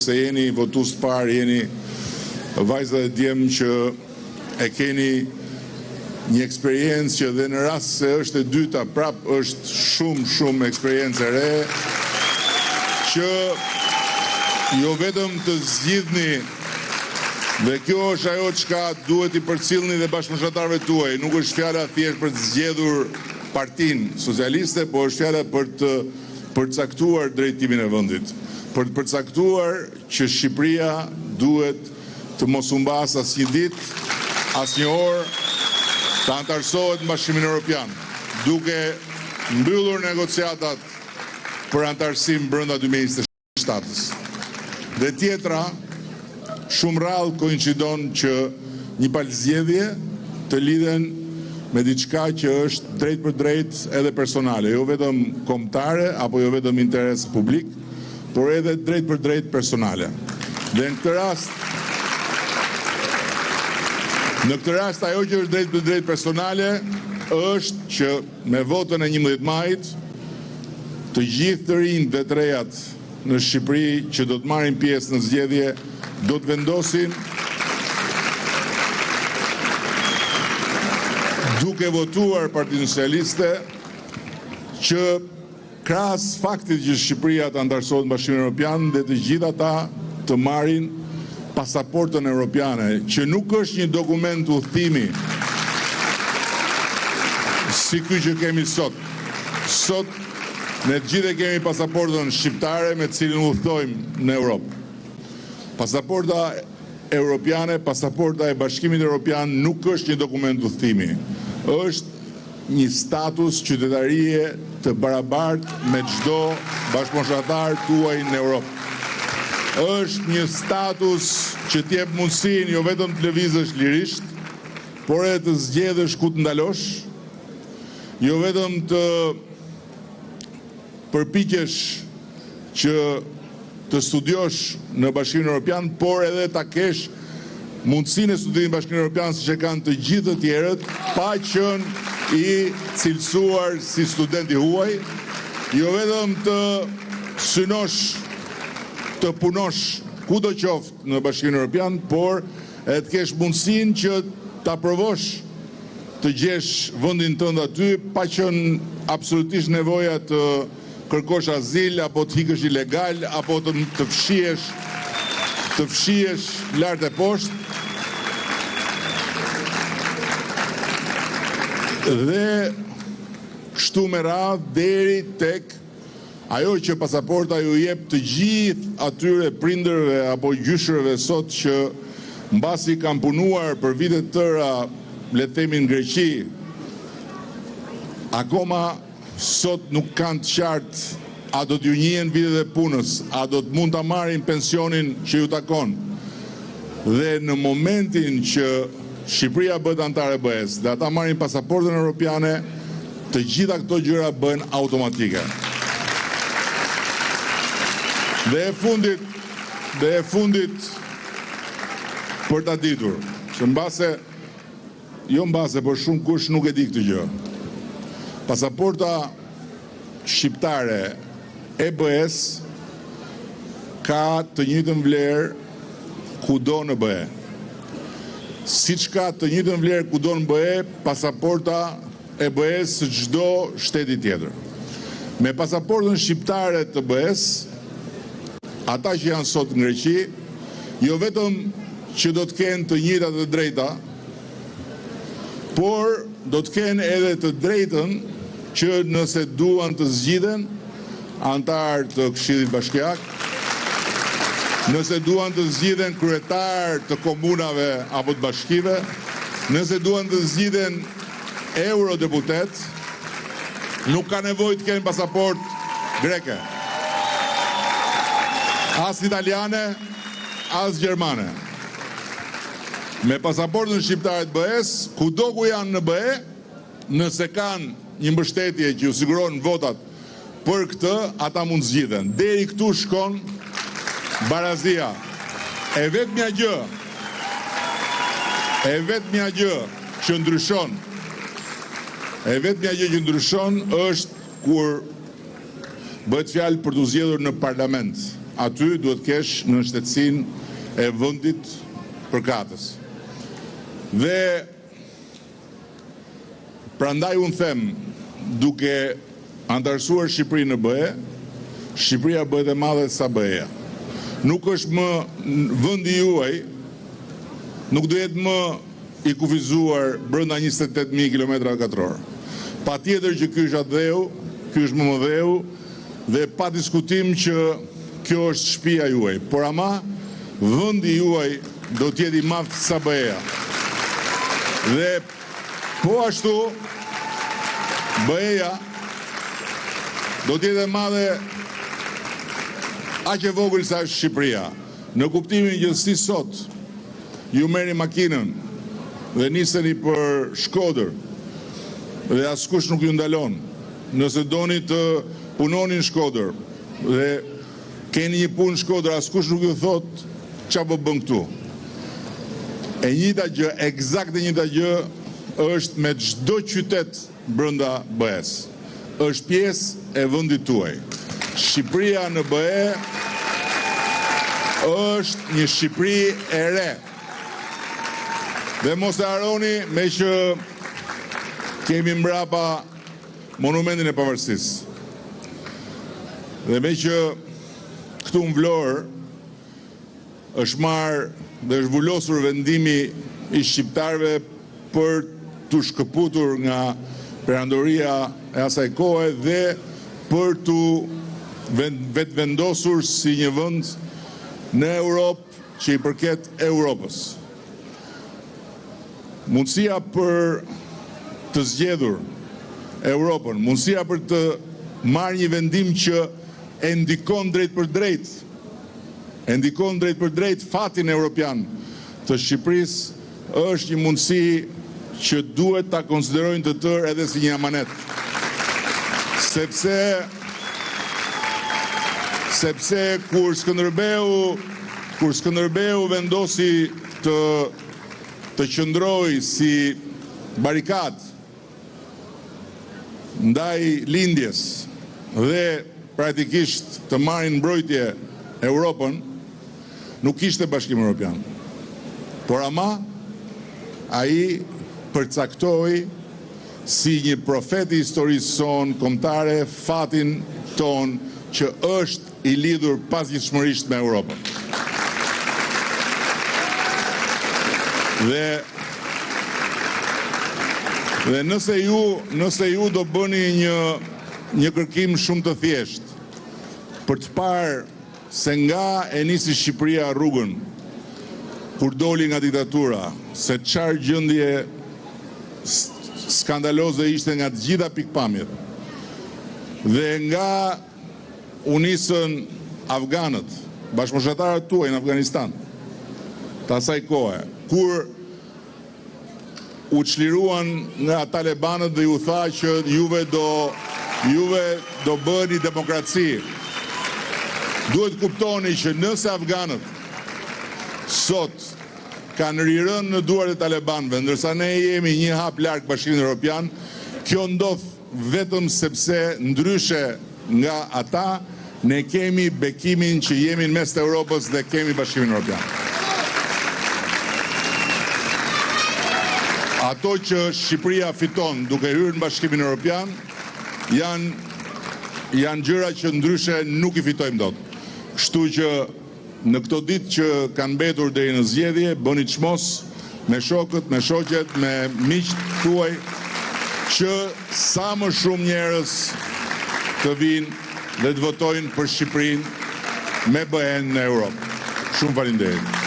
Se jeni votues të parë, jeni vajza dhe djem që e keni një eksperiencë që dhe në rast se është e dyta, prap është shumë shumë eksperiencë e re, që jo vetëm të zgjidhni dhe kjo është ajo çka duhet t'i përcillni dhe bashkëmoshatarëve tuaj, nuk është fjala thjesht për të zgjedhur Partinë Socialiste, po është fjala për të përcaktuar drejtimin e vendit, për të përcaktuar që Shqipëria duhet të mos humbasë asnjë ditë, asnjë orë, të anëtarësohet në Bashkimin Europian, duke mbyllur negociatat për anëtarësim brenda 2027-ës. Dhe tjetra, shumë rrallë koinçidon që një palë zgjedhje të lidhen me diçka që është drejtpërdrejt edhe personale, jo vetëm kombëtare apo jo vetëm interes publik, por edhe drejtpërdrejt personale. Dhe në këtë rast, në këtë rast ajo që është drejtpërdrejt personale është që me votën e 11 majit, të gjithë të rinjtë dhe të rejat në Shqipëri që do të marrin pjesë në zgjedhje do të vendosin duke votuar Partinë Socialiste që krahas faktit që Shqipëria të anëtarësohet në Bashkimin Evropian dhe të gjithë ata të marrin pasaportën europiane, që nuk është një dokument udhëtimi si ky që kemi sot. Sot ne të gjithë e kemi pasaportën shqiptare me të cilën udhëtojmë në Europë. Pasaporta europiane, pasaporta e Bashkimit Evropian nuk është një dokument udhëtimi. Është një status qytetarie të barabartë me çdo bashkëmoshatar tuaj në Europë. Është një status që të jep mundësinë jo vetëm të lëvizësh lirisht, por edhe të zgjedhësh ku të ndalosh, jo vetëm të përpiqesh që të studiosh në Bashkimin Evropian, por edhe ta kesh mundësinë e studimit në Bashkimin Evropian siç e kanë të gjithë të tjerët, pa qenë i cilësuar si student i huaj, jo vetëm të synosh të punosh kudo qoftë në Bashkimin Evropian, por edhe të kesh mundësinë që ta provosh të gjesh vendin tënd aty pa qenë absolutisht nevoja të kërkosh azil apo të ikësh ilegal apo të të fshihesh të fshihesh lart e poshtë dhe kështu me radhë deri tek ajo që pasaporta ju jep të gjithë atyre prindërve apo gjyshërve sot që mbasi kanë punuar për vite të tëra, le të themi në Greqi, akoma sot nuk kanë të qartë a do t'ju njihen vitet e punës, a do të mund ta marrin pensionin që ju takon. Dhe në momentin që Shqipëria bëhet anëtare e BE-së dhe ata marrin pasaportën europiane, të gjitha këto gjëra bëhen automatike. Dhe e fundit, dhe e fundit për ta ditur, se mbase Jo mbase, por shumë kush nuk e di këtë gjë. Pasaporta shqiptare e BE-së ka të njëjtën vlerë kudo në BE. Siç ka të njëjtën vlerë kudo në BE pasaporta e BE-së së çdo shteti tjetër. Me pasaportën shqiptare të BE-së, ata që janë sot në Greqi, jo vetëm që do të kenë të njëjtat të drejta, por do të kenë edhe të drejtën që nëse duan të zgjidhen anëtarë të Këshillit Bashkiak, nëse duan të zgjidhen kryetarë të komunave apo të bashkive, nëse duan të zgjidhen eurodeputetë, nuk ka nevojë të kenë pasaportë greke, as italiane, as gjermane. Me pasaportën shqiptare të BE-së, kudo ku janë në BE, nëse kanë një mbështetje që ju siguron votat për këtë, ata mund të zgjidhen. Deri këtu shkon barazia. E vetmja gjë, e vetmja gjë që ndryshon, e vetmja gjë që ndryshon është kur bëhet fjalë për t'u zgjedhur në parlament. aty duhet të kesh nënshtetësinë e vendit përkatës. Dhe prandaj unë them, duke anëtarësuar Shqipërinë në BE, Shqipëria bëhet e madhe sa BE-ja. Nuk është më vendi juaj, nuk do jetë më i kufizuar brenda 28.000 kilometrave katrorë. Patjetër që ky është atdheu, ky është mëmëdheu dhe pa diskutim që kjo është shtëpia juaj. Por ama vendi juaj do të jetë i madh sa BE-ja. Dhe po ashtu BE-ja do të jetë e madhe aq e vogël sa është Shqipëria. Në kuptimin që si sot ju merrni makinën dhe niseni për Shkodër dhe askush nuk ju ndalon. Nëse doni të punoni në Shkodër dhe keni një punë në Shkodër, askush nuk ju thotë ça po bën këtu. E njëjta gjë, ekzakt e njëjta gjë është me çdo qytet brenda BE-së. Është pjesë e vendit tuaj. Shqipëria në BE është një Shqipëri e re. Dhe mos e harroni meqë kemi mbrapa monumentin e pavarësisë. Dhe meqë këtu në Vlorë është marrë dhe është vulosur vendimi i shqiptarëve për t'u shkëputur nga perandoria e asaj kohe dhe për t'u vetëvendosur si një vend në Europë që i përket Europës. Mundësia për të zgjedhur Europën, mundësia për të marrë një vendim që e ndikon drejtpërdrejt, e ndikon drejtpërdrejt fatin europian të Shqipërisë, është një mundësi që duhet ta konsiderojnë të tërë edhe si një amanet. Sepse sepse kur Skënderbeu kur Skënderbeu vendosi të të qëndrojë si barikadë ndaj lindjes dhe praktikisht të marrë në mbrojtje Europën, nuk kishte Bashkim Europian. Por ama ai përcaktoi si një profet i historisë sonë kombëtare fatin tonë që është i lidhur pazgjidhshmërisht me Europën. Dhe dhe nëse ju nëse ju do bëni një një kërkim shumë të thjeshtë për të parë se nga e nisi Shqipëria rrugën kur doli nga diktatura, se çfarë gjendje skandaloze ishte nga të gjitha pikëpamjet dhe nga u nisën afganët, bashkëmoshatarët tuaj në Afganistan të asaj kohe, kur u çliruan nga talebanët dhe ju tha që juve do juve do bëheni demokraci. Duhet të kuptoni që nëse afganët sot kanë rirënë në duart e talebanëve, ndërsa ne jemi një hap larg Bashkimit Evropian, kjo ndodh vetëm sepse ndryshe nga ata, ne kemi bekimin që jemi në mes të Europës dhe kemi Bashkimin Evropian. Ato që Shqipëria fiton duke hyrë në Bashkimin Evropian janë janë gjëra që ndryshe nuk i fitojmë dot. Kështu që Në këto ditë që kanë mbetur deri në zgjedhje, bëni çmos me shokët, me shoqet, me miqtë tuaj që sa më shumë njerëz të vijnë dhe të votojnë për Shqipërinë me BE-në në Europë. Shumë faleminderit.